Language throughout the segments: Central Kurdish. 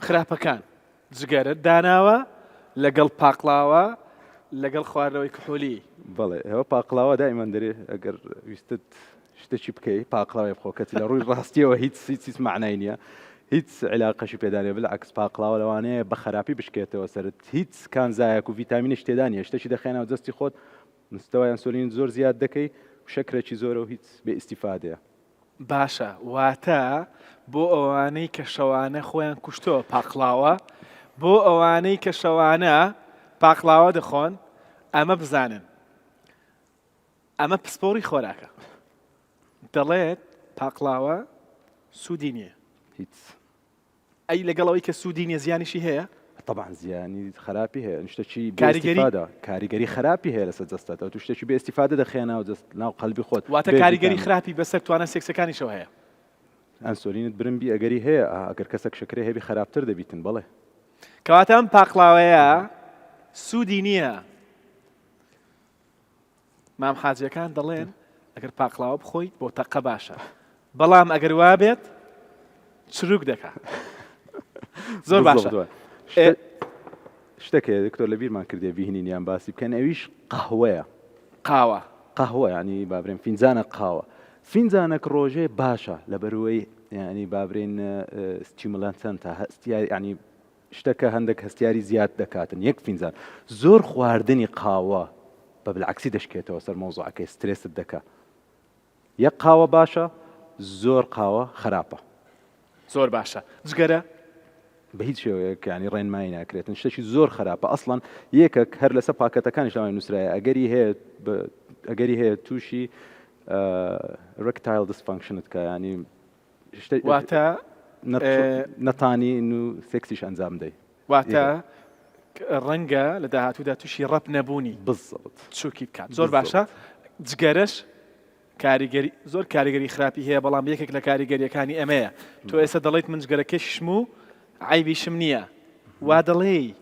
خراپەکان جگەرەت داناوە لەگەڵ پاقلاوە لەگەڵ خواردنەوەی کحولی. بەڵێ ئەوە پاقلاوە دایمەن دەرێ ئەگەر ویستت شتێکی بکەی پاقلاوێ بخۆ کەچی لە ڕووی ڕاستیەوە هیچ هیچ هیچ معنای نییە هیچ علاقەشی پێدانێ بالعکس پاقلاوە لەوانەیە بە خراپی بشکێتەوە سەرت هیچ کانزایەک و ڤیتامینش تێدا نییە شتێکی دەخێنەوە جەستی خۆت مستەوای ئەنسۆلین زۆر زیاد دەکەی و شەکرەکی زۆرە و هیچ بێ ئیستیفادەیە. باشە واتە بۆ ئەوانەی کە شەوانە خۆیان کوشتووە پاقلاوە بۆ ئەوانەی کە شەوانە پاقلاوە دەخۆن ئەمە بزانن ئەمە پسپۆڕی خۆراکە دەڵێت پاقلاوە سوودی نییە هیچ ئەی لەگەڵ ئەوەی کە سوودی نیە زیانیشی هەیە؟ تەبعەن زیانی خراپی هەیە شتێکی بێ کاریگەری ئیستیفادە کاریگەری خراپی هەیە لەسەر جەستەت ئەو تو شتێکی بێ ئیستیفادە دەخەیە ناو جەست ناو قەلبی خۆت واتە بێ کاریگەری ڤیتامین خراپی بەسەر توانا سێکسەکانیشەوە هەیە. ئەنسۆلینت برم بی ئەگەری هەیە ئا ئەگەر کەسەک شەکرەی هەبی خراپتر دەبیتن بەڵێ. کەواتە ئەم پاقلاوەیە سوودی نییە. مام حاجیەکان دەڵێن ئەگەر پاقلاوە بخۆیت بۆ تەقە باشە بەڵام ئەگەر وابێت چروک دەکا زۆر باشە شتێک هەیە دکتۆر لە بیرمان کردێ بهینین یان باسی بکەن ئەویش قەهوەیە قاوە قەهوە ینی بابرێن فینجانە قاوە فینجانەک ڕۆژێ باشە لە بەروەی ینی بابرێن stimulant ە هەستیار ینی شتەکە هەندێک هەستیاری زیاد دەکاتن یەک فینجان زۆر خواردنی قاوە بە بالعکسی دەشکێتەوە سەر مەوزوعەکەی سترێست دەکا یەک قاوە باشە زۆر قاوە خراپە. زۆر باشە جگەرە؟ بە هیچ شێوەیەک یانی ڕێنمایی ناکرێتن شتێکی زۆر خراپە ئەسڵەن یەکەک هەر لەسەر پاکەتەکانیش لەوانەیە نووسرایە ئەگەری هەیە ئەگەری هەیە تووشی erectile dysfunction ت کە ینی واتە نەتانی و سێکسیش ئەنجام دەی. واتە ڕەنگە لە داهاتوودا تووشی ڕەپ نەبوونی بالضبط چووکی بکات. زۆر باشە جگەرەش کاریگەری زۆر کاریگەری خراپی هەیە بەڵام یەکێک لە کاریگەریەکانی ئەمەیە تۆ ئێستا دەڵیت من جگەرەکێشم و عیبیشم نییە وا دەڵێی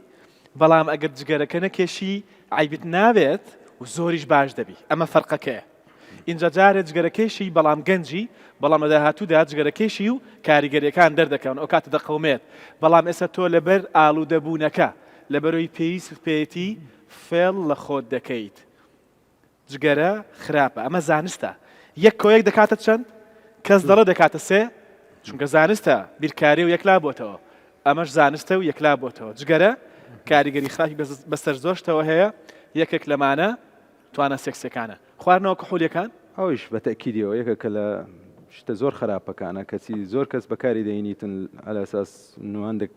بەڵام ئەگەر جگەرەکە نەکێشی عیبت نابێت و زۆریش باش دەبی ئەمە فەرقەکەیە. ئینجا جارێ جگەرەکێشی بەڵام گەنجی، بەڵام لە داهاتوودا جگەرەکێشی و کاریگەریەکان دەردەکەون ئەوکاتە دەقەومێت، بەڵام ئێستا تۆ لەبەر ئالوودەبوونەکە لەبەرەوەی پێویستت پێیەتی فێڵ لە خۆت دەکەیت. جگەرە خراپە ئەمە زانستە یەک کۆ یەک دەکاتە چەند؟ کەس دەڵێ دەکاتە سێ؟ چونکە زانستە بیرکاری و یەکلا بۆتەوە ئەمەش زانستە و یەکلا بۆتەوە جگەرە کاریگەری خراپی بەسەر زۆر شتەوە هەیە یەکێک لەمانە توانا سێکسیەکانە. خواردنەوە کحولیەکان؟ ئەویش بە تەئکیدیەوە یەکێکە لە شتە زۆر خراپەکانە کەچی زۆر کەس بەکاری دەینیتن علی اساس انو هەندێک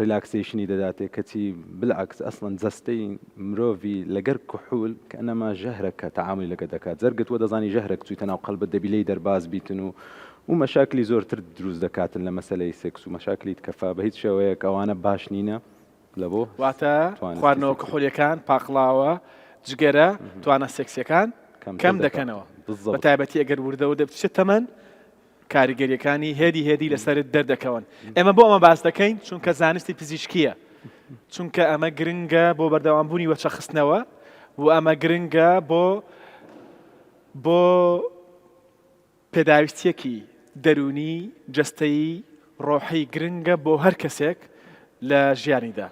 relaxation ی دەداتێ کەچی بالعکس ئەسڵەن جەستەی مرۆڤی لەگەر کحول کەئەنەما ژەهرەکە تەعاملی لەگە دەکات جەرگت وە دەزانی ژەهرەک چویتە ناو قەلبت دەبی لێی دەرباز بیتن و و مەشاکلی زۆرتر دروست دەکاتن لە مەسەلەی سێکس و مەشاکلیت کەفا بە هیچ شێوەیەک ئەوانە باش نینە لە بۆ واتە خواردنەوە کحولیەکان، پاقلاوە، جگەرە، توانا سێکسیەکان کەم دەکەنەوە بە تایبەتی ئەگەر وردە وردە بچێت تەمەن کاریگەریەکانی هێدی هێدی لەسەرت دەردەکەون ئێمە بۆ ئەمە باس دەکەین چونکە زانستی پزیشکیە چونکە ئەمە گرنگە بۆ بەردەوامبوونی وەچەخستنەوە و ئەمە گرنگە بۆ بۆ پێداویستییەکی دەروونی، جەستەیی، ڕۆحی گرنگە بۆ هەر کەسێک لە ژیانیدا.